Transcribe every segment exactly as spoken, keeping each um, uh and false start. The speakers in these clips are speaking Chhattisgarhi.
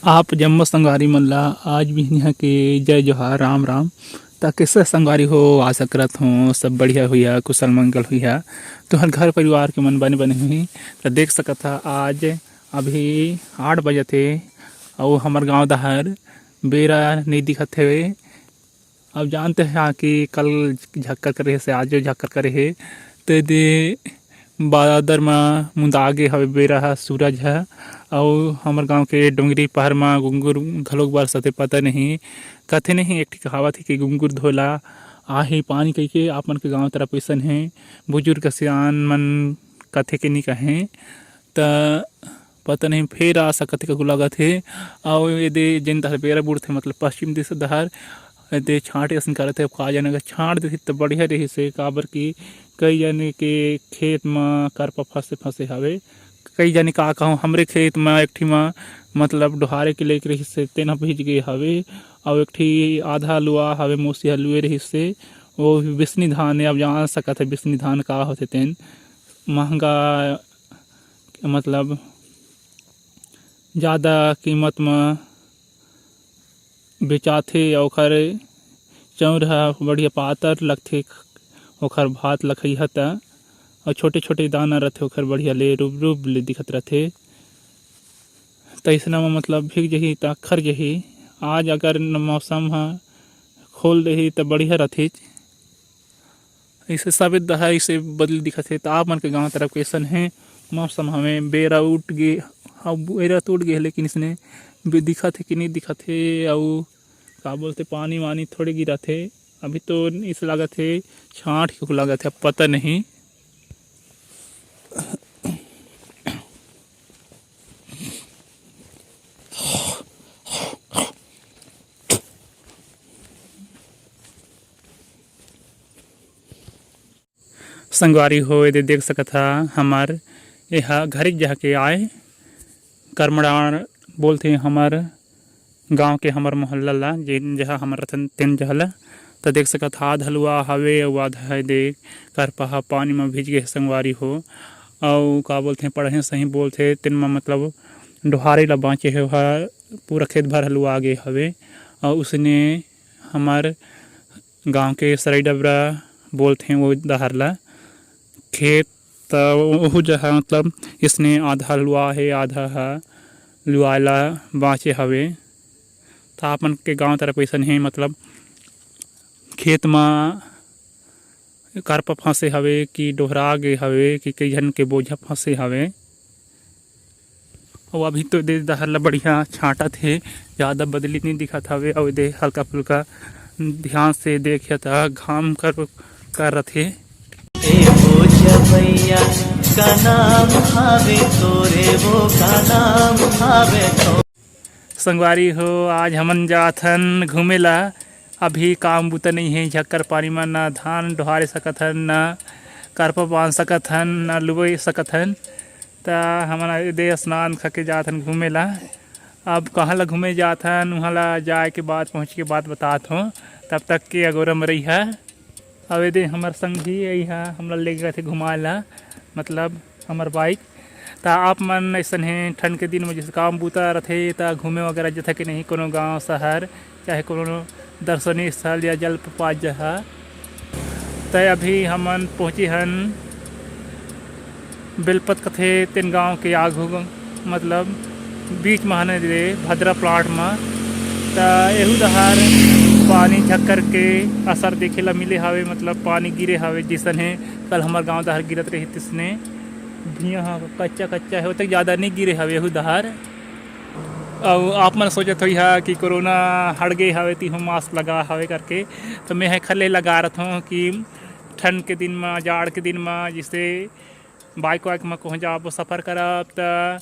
आप जम्मो संगवारी मन ला आज बिहनिया के जय जोहार, राम राम। त कइसे संगवारी हो, आशा करत हों सब बढ़िया होइहा, कुशल मंगल होइहा। तुंहर घर परिवार के मन बने बने होही। त देख सकत हा, आज अभी आठ बजत हे अउ हमर गांव डहर बेरा नइ दिखत हवे। अब जानते हा कि कल झक्कर करे हे, से आजो झक्कर करे हे, ते दे बादर म मुंदा गे हवे बेरा ह, सूरज ह। अउ हमर गांव के डोंगरी पहाड़ म गुंगुर घलोक बरसत हे, पता नहीं। कथे नहीं, एक ठी कहावत हे कि गुंगुर धोला आही पानी कहिके। आप मन के गांव तरफ अइसन हे, बुजुर्ग सियान मन कथे के नहीं कहे, त पता नहीं फेर आ सकत हे, ककू लागत हे। अउ एदे जेन डहर बेरा बुड़थे, मतलब पश्चिम दिशा डहर, एदे छांट असन करत हे। अब का जाने, अगर छांट देथे त बढ़िया रहिस हे, काबर कि कई जने के खेत म करपा फंसे फंसे हवे। कई जने का कहूँ, हमरे खेत म एक ठी म मतलब डोहारे के लेके रहिस हे, तेन ह भीज गे हवे। अउ एक ठी आधा लुआ हवे, मौसी ह लुए रहिस हे, वो भी बिसनी धान हे। अब जान सकत हे बिसनी धान का होथे तेन, महंगा, मतलब जादा कीमत म बेचाथे, अउ ओखर चाउर ह बढ़िया पातर लगथे, ओखर भात ल खइहा त, अउ छोटे-छोटे दाना रथे, ओखर बढ़िया ले रूब-रूब ले दिखत रथे। त अइसना म मतलब भीग जही त अखर जही। आज अगर न मौसम ह खोल देही त बढ़िया रथिच। अइसे सबे डहर अइसे बदली दिखत हे। त आप मन के गांव तरफ कइसन हे मौसम? हवे बेरा उठ गे, अब बेरा तो उठ गे हे, लेकिन इसने भी दिखत हे कि नहीं दिखत हे? अउ का बोलथे, पानी वानी थोड़े गिरत हे। अभी तो इस लागत हे छांट के लागत हे, अब पता नहीं। संगवारी हो, एदे देख सकत हा, हमर एहा घरे जहा के आय, करमड़ार बोलथे हमर गांव के, हमर मोहल्ला ला, जेन जहा हमर रथन तेन जहा ला। त देख सकत हा, आधा लुआ हवे अउ आधा एदे करपा ह पानी म भीज गे हे संगवारी हो। अउ का बोलथे, पड़हे सही बोलथे, तेन म मतलब डोहारे ला बांचे हे, ओहा पूरा खेत भर ह लुआ गे हवे। अउ उसने हमर गांव के सरई डबरा बोलथे वो डहर ला। खेत त ओहू जगह मतलब इसने आधा लुआ हे, आधा ह लुआए ला बांचे हवे। त आपन के गांव तरफ अइसन हे, मतलब खेत म करपा फंसे हवे कि डोहरा गे हवे कि कई झन के बोझा फंसे हवे। अउ अभी तो दे डहर ला बढ़िया छांटत हे, ज्यादा बदली नहीं दिखत हवे। अउ दे हल्का फुल्का ध्यान से देखिए त घाम कर, कर रथे। ए बोझा भैया का नाम हावे तोरे, वो का नाम हावे तो। संगवारी हो, आज हमन जाथन घूमे ला। अभी काम बुता नहीं हे, झक्कर पानी म ना धान डोहारे सकत हन, ना करपा बांध सकत हन, ना लुबई सकत हन। त हमन एदे स्नान खके जाथन घूमे ला। अब कहाँ ला घूमे जाथन, उहाँ ला जाए के बाद, पहुँच के बाद बतात हों। तब तक के अगोरा म रहिहा। अउ एदे हमर संगी एहा हमला लेगे रथे घुमाए ला, मतलब हमर बाइक। त आप मन अइसन हे, ठंड के दिन म जइसे काम बूता रथे, त घूमे वगैरह जथे कि नहीं कोनो गांव, शहर, चाहे कोनो दर्शनीय स्थल या जलप्रपात जगह। त अभी हमन पहुँचे हन बेलपत कथे तेन गांव के आघू, मतलब बीच म हन रे भद्रा प्लाट म। त एहू डहर पानी झक्कर के असर देखे ला मिले हवे, मतलब पानी गिरे हवे, जइसन हे कल हमर गांव डहर गिरत रही तिसने। भुइयां ह कच्चा कच्चा हे, ओतक ज्यादा नहीं गिरे हवे एहू डहर। अउ आप मन सोचत होइहा कि कोरोना हट गे हवे, तिहो मास्क लगा हवे करके, त मैं खले लगा रथों कि ठंड के दिन म, जाड़ के दिन म, जइसे बाइक वाइक म कहूँ जाबो, सफर करब, त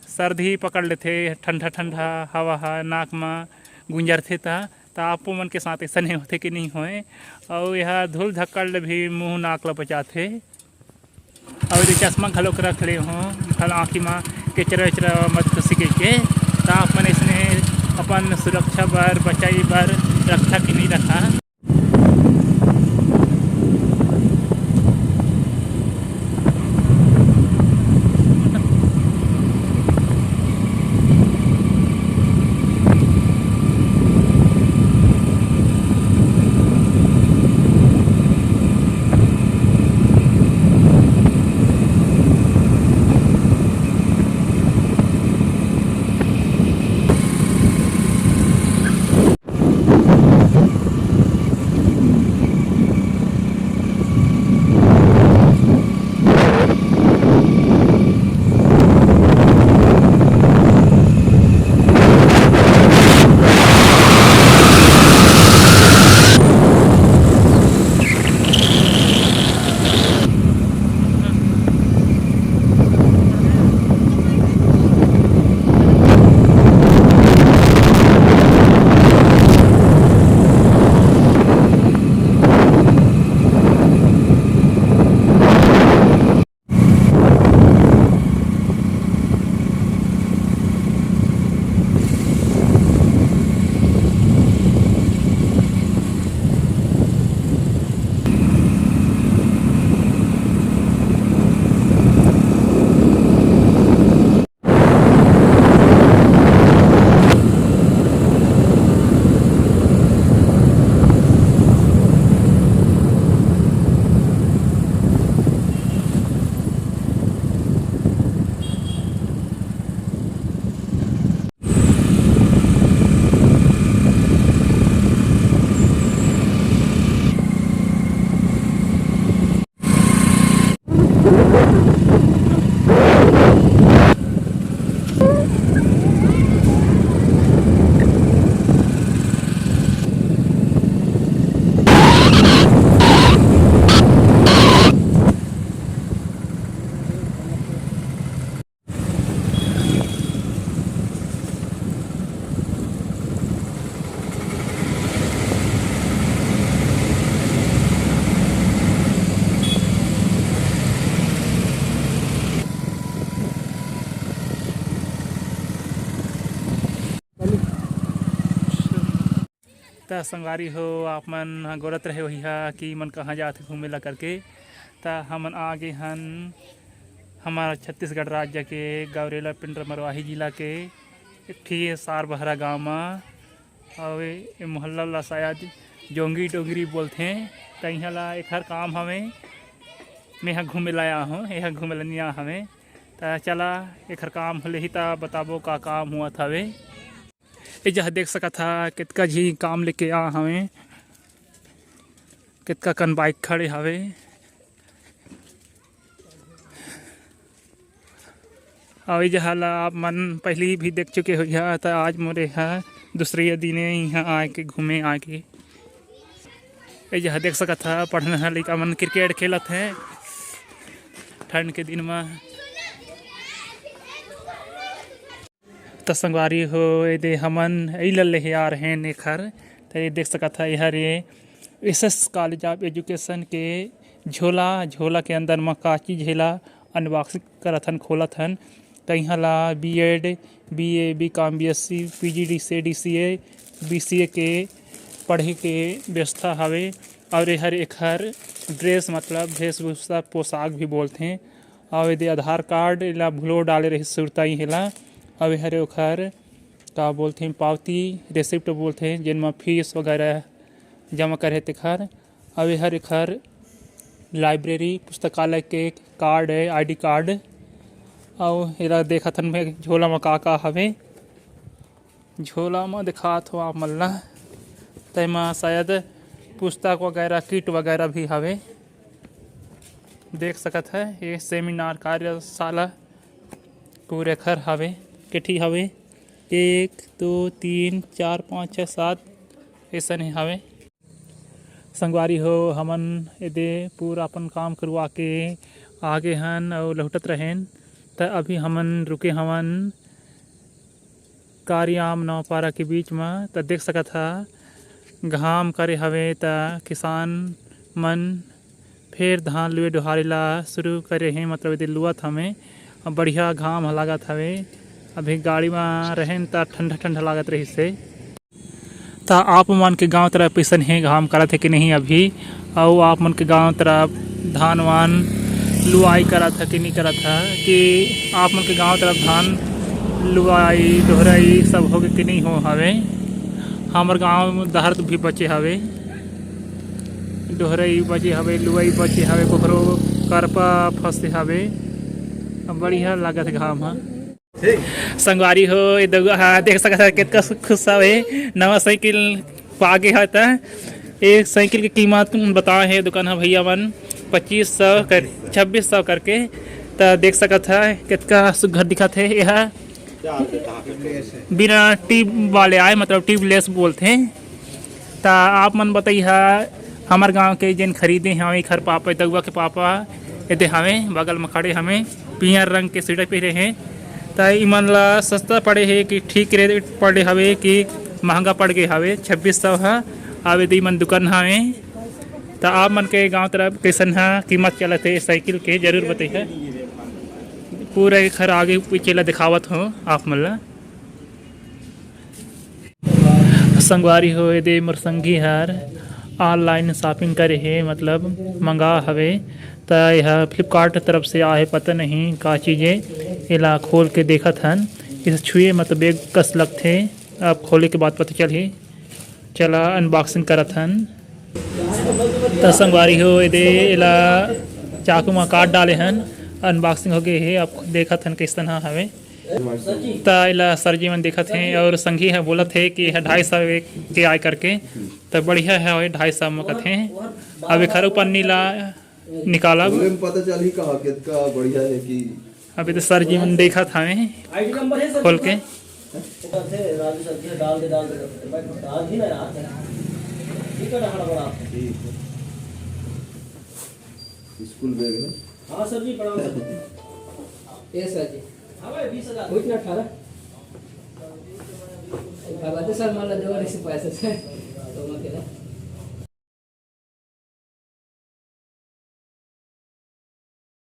सर्दी पकड़ लेथे, ठंडा ठंडा हवा ह नाक म गुंजरथे, त, त आपो मन के साथ अइसने होथे कि नहीं होए। अउ एहा धूल धक्कड़ ले भी मुंह नाक ल बचाथे। अउ एदे चश्मा घलोक रख ले हों, भला आँखी म केचरा वेचरा मत घुसी कहिके। त आप मन अइसने अपन सुरक्षा बर, बचाई बर रखथा कि नहीं रखा? त संगवारी हो, आप मन ह गोरत रहे होइहा कि मन कहाँ जात हे घूमे ला करके। त हमन आ गे हन हमर छत्तीसगढ़ राज्य के गौरेला पिंडर मरवाही जिला के एक ठी सारबहरा गांव म। अउ ए, ए मोहल्ला ला शायद जोंगी डोंगरी बोलथे। त इहाँ ला एखर काम हवे, मेंहा घूमे ला आया हूँ, एहा घूमे ला नइ आए हवे। त चला, एखर काम होले ही त बताबो का काम होवत हवे। ए जहाँ देख सकत हा, कतका झी काम लेके आ हवे, कतका कन बाइक खड़े हवे। अउ ए जहाँ ला आप मन पहिली भी देख चुके होइहा, त आज मोर एहा दूसरे दिने इहाँ आए के, घूमे आए के। ए जहाँ देख सकत हा, पढ़नहा लइका मन क्रिकेट खेलत हे ठंड के दिन म। त संगवारी हो, एदे हमन एला लेहे आ रहेन एखर। त ये देख सकत हा, एहर ये एसएस कॉलेज ऑफ एजुकेशन के झोला, झोला के अंदर म का चीज हे, एला अनबॉक्सिंग करत हन, खोलत हन। त इहाँ ला BEd, BA, BCom, BSc, PGDCA, DCA, BCA के पढ़े के व्यवस्था हवे। और एहर एखर ड्रेस, मतलब वेशभूषा, पोशाक भी बोलथे। अउ एदे आधार कार्ड एला भुलो डाले रहिस सुरता ही एला। अउ एहर ओखर का बोलथे, पावती, रिसिप्ट बोलथे, जेन म फीस वगैरह जमा करे हे तेखर। अउ एहर एखर लाइब्रेरी, पुस्तकालय के कार्ड हे, आईडी कार्ड। अउ एला देखत हन, मैं झोला म का का हवे। झोला म दिखात हो आप मन ला, तेमा शायद पुस्तक वगैरह, किट वगैरह भी हवे। देख सकत है, ये सेमिनार कार्यशाला पूरे घर हवे, केठी हवे, एक, दो, तीन, चार, पाँच, छः, सात, ऐसन ही हवे। संगवारी हो, हमन एदे पूरा अपन काम करवा के आगे हन अउ लहुटत रहेन, त अभी हमन रुके हवन कारियाम नौपारा के बीच म। त देख सकत हा, घाम करे हवे, त किसान मन फेर धान लुए डोहारे ला शुरू करे हे, मतलब एदे लुअत हवे। अब बढ़िया घाम ह लागत हवे। अभी गाड़ी म रहेन, त ठंडा ठंडा लागत रहिस हे। त आप मन के गांव तरफ अइसन हे, घाम करत हे कि नहीं अभी? अउ आप मन के गांव तरफ धान वान लुआई करत हे कि नहीं करत हे? कि आप मन के गांव तरफ धान लुआई, डोहरई सब होगे कि नहीं हो हवे? हमर गांव डहर भी बचे हवे, डोहरई बचे हवे, लुआई बचे हवे, कोखरो करपा फंसे हवे। अब बढ़िया लागत हे घाम ह। संगवारी हो, ये दउआ ह देख सकत ह, कतका सु-, खुश हवे, नवा साइकिल पागे ह। त ये साइकिल के कीमत बताए हे दुकान ह भैया मन, पच्चीस सौ कर, छब्बीस सौ करके। त देख सकत ह, कतका सुघर दिखत हे। एहा बिना ट्यूब वाले आए, मतलब ट्यूबलेस बोलथे। त आप मन बताइहा, हमर गांव के जेन खरीदे हवे, एखर पापा, दउआ के पापा एदे हवे, बगल म खड़े हवे, पियर रंग के स्वेटर पहिरे हे। त इमन ला सस्ता पड़े हे कि ठीक रेट पड़े हवे कि महंगा पड़ गे हवे? छब्बीस सौ ह। अब एदे इमन दुकान हवे। त आप मन के गांव तरफ कइसन ह कीमत चलत हे साइकिल के, जरूर बताइहा। पूरा एखर आगे पीछे ला दिखावत हो आप मन ला। संगवारी हो, एदे मोर संगी हर online shopping करे हे, मतलब मंगा हवे। त एहा Flipkart तरफ से आहे, पता नहीं का चीज ए। एला खोल के देखत हन, इसे छुए म तो bag कस लगथे। अब खोले के बाद पता चलही। चला unboxing करत हन। त संगवारी हो, एदे एला चाकू म काट डाले हन, unboxing हो गे हे। अब देखत हन कइसन ह हवे। त एला सर जी मन देखत हे और संगी ह बोलत हे कि एह ढाई सौ के आय करके, त बढ़िया हे, ढाई सौ म कथे। अब एखर पन्नी ला निकालब। बोले में पता चलही कहाँ, कितना बढ़िया है कि अभी तो सर जी मन देखत हवे आईडी नंबर है सर खोल के। राजू सर जी डाल दे, डाल दे। भाई, डाल दी ना यार। ठीक है ना, हड़बड़ा। ठीक है। स्कूल बैग है। हाँ सर जी, प्रणाम सर। ए सर जी। हाँ भाई, बीस हजार। कुछ ना, अठारह। बात सर, मान लो, दो पैसे से।